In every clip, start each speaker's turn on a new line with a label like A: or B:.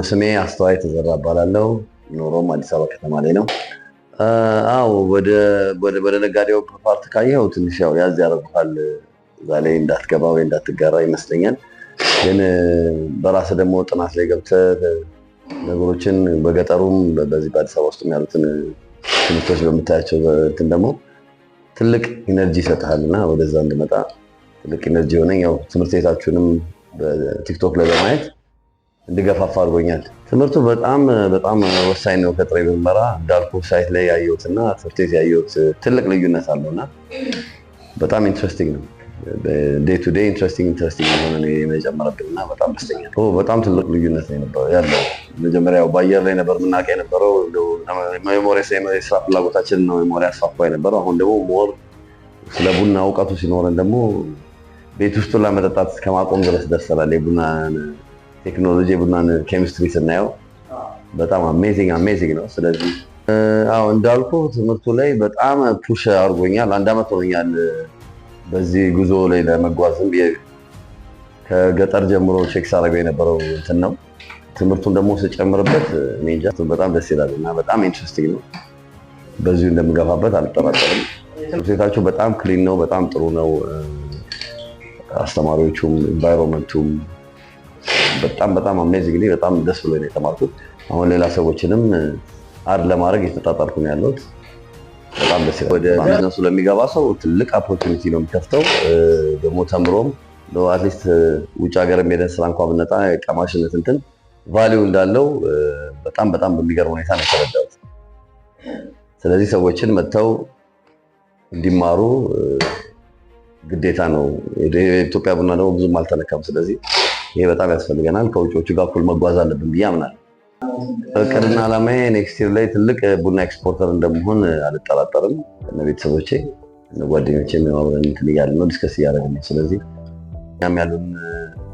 A: ስሜ አስተዋይ ተዘራ እባላለሁ። ኑሮም አዲስ አበባ ከተማ ላይ ነው። አዎ፣ ወደ ነጋዴው part ካየኸው ትንሽ ያው ያዝ ያደርጉሃል፣ እዛ ላይ እንዳትገባ ወይ እንዳትጋራ ይመስለኛል። ግን በራስህ ደግሞ ጥናት ላይ ገብተህ ነገሮችን በገጠሩም በዚህ በአዲስ አበባ ውስጥ ያሉትን ትምህርቶች በምታያቸው እንትን ደግሞ ትልቅ energy ይሰጥሃል እና ወደዛ እንድመጣ ትልቅ energy የሆነኝ ያው ትምህርት ቤታችሁንም በቲክቶክ ላይ በማየት እንድገፋፋ አድርጎኛል። ትምህርቱ በጣም በጣም ወሳኝ ነው። ከጥሬ ምርመራ እንዳልኩ site ላይ ያየሁትና ትምህርት ቤት ያየሁት ትልቅ ልዩነት አለውና በጣም interesting ነው። Day to day interesting interesting የሆነ ነው የጨመረብን እና በጣም ደስተኛ ነው። በጣም ትልቅ ልዩነት ነው የነበረው ያለው። መጀመሪያው በአየር ላይ ነበር የምናውቀው የነበረው፣ more የስራ ፍላጎታችንን ነው more ያስፋፋ የነበረው። አሁን ደግሞ more ስለ ቡና እውቀቱ ሲኖረን ደግሞ ቤት ውስጥ ለመጠጣት እስከማቆም ድረስ ደርሰናል። የቡናን ቴክኖሎጂ፣ የቡናን ኬሚስትሪ ስናየው በጣም amazing amazing ነው። ስለዚህ አዎ፣ እንዳልኩ ትምህርቱ ላይ በጣም push አድርጎኛል። አንድ አመት ሆኖኛል በዚህ ጉዞ ላይ ለመጓዝም፣ ከገጠር ጀምሮ check ሳደርገው የነበረው እንትን ነው። ትምህርቱን ደግሞ ስጨምርበት እኔ እንጃ በጣም ደስ ይላል እና በጣም interesting ነው። በዚሁ እንደምገፋበት አልጠራጠርም። ትምህርት ቤታቸው በጣም clean ነው፣ በጣም ጥሩ ነው። አስተማሪዎቹም environment ኡም በጣም በጣም amazing፣ በጣም ደስ ብሎ ነው የተማርኩት። አሁን ሌላ ሰዎችንም add ለማድረግ እየተጣጣርኩ ነው ያለሁት። በጣም ደስ ይላል። ወደ ቢዝነሱ ለሚገባ ሰው ትልቅ opportunity ነው የሚከፍተው። ደግሞ ተምሮም at least ውጭ ሀገር ሄደን ስራ እንኳ ብንመጣ ቀማሽነት እንትን value እንዳለው በጣም በጣም በሚገርም ሁኔታ ነው የተረዳሁት። ስለዚህ ሰዎችን መጥተው እንዲማሩ ግዴታ ነው። የኢትዮጵያ ቡና ደግሞ ብዙም አልተነካም። ስለዚህ ይሄ በጣም ያስፈልገናል። ከውጮቹ ጋር እኩል መጓዝ አለብን ብዬ አምናለሁ። እቅድና ዓላማዬ next year ላይ ትልቅ ቡና exporter እንደምሆን አልጠራጠርም። እነ ቤተሰቦቼ፣ እነ ጓደኞቼ አብረን እንትን እያልን ነው፣ discuss እያደረግን ነው። ስለዚህ እኛም ያሉን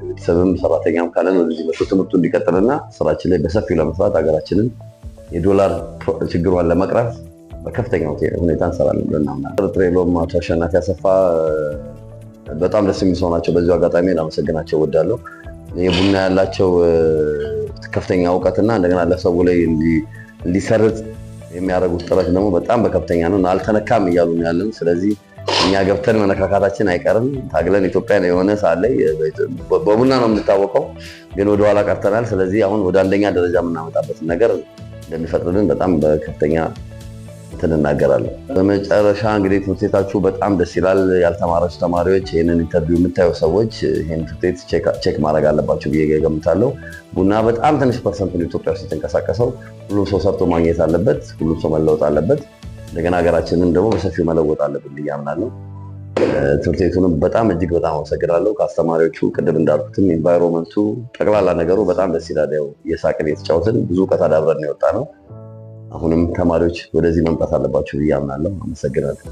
A: ቤተሰብም ሰራተኛም ካለን ወደዚህ መጥቶ ትምህርቱ እንዲቀጥልና ስራችን ላይ በሰፊው ለመስራት፣ ሀገራችንን የዶላር ችግሯን ለመቅረፍ በከፍተኛ ሁኔታ እንሰራለን ብለን እናምናለን። ጥርጥር የለውም። አቶ አሸናፊ አሰፋ በጣም ደስ የሚል ሰው ናቸው። በዚሁ አጋጣሚ ላመሰግናቸው እወዳለሁ። የቡና ያላቸው ከፍተኛ እውቀትና እንደገና ለሰው ላይ እንዲሰርጥ የሚያደርጉት ጥረት ደግሞ በጣም በከፍተኛ ነው። አልተነካም እያሉ ነው ያለን። ስለዚህ እኛ ገብተን መነካካታችን አይቀርም። ታግለን ኢትዮጵያን የሆነ ሰዓት ላይ በቡና ነው የምንታወቀው፣ ግን ወደኋላ ቀርተናል። ስለዚህ አሁን ወደ አንደኛ ደረጃ የምናመጣበትን ነገር እንደሚፈጥርልን በጣም በከፍተኛ እንትን እናገራለን። በመጨረሻ እንግዲህ ትምህርት ቤታችሁ በጣም ደስ ይላል። ያልተማራችሁ ተማሪዎች፣ ይህንን interview የምታዩ ሰዎች ይህን ትምህርት ቤት check ማድረግ አለባችሁ ብዬ ገምታለሁ። ቡና በጣም ትንሽ percent ነው ኢትዮጵያ ውስጥ የተንቀሳቀሰው። ሁሉም ሰው ሰርቶ ማግኘት አለበት። ሁሉም ሰው መለወጥ አለበት። እንደገና ሀገራችንን ደግሞ በሰፊው መለወጥ አለብን ብዬ አምናለሁ። ትምህርት ቤቱንም በጣም እጅግ በጣም አመሰግናለሁ። ከአስተማሪዎቹ ቅድም እንዳልኩትም environment ኡ ጠቅላላ ነገሩ በጣም ደስ ይላል። ያው እየሳቅን የተጫወትን ብዙ እውቀት አዳብረን የወጣ ነው። አሁንም ተማሪዎች ወደዚህ መምጣት አለባቸው ብዬ አምናለሁ። አመሰግናለሁ።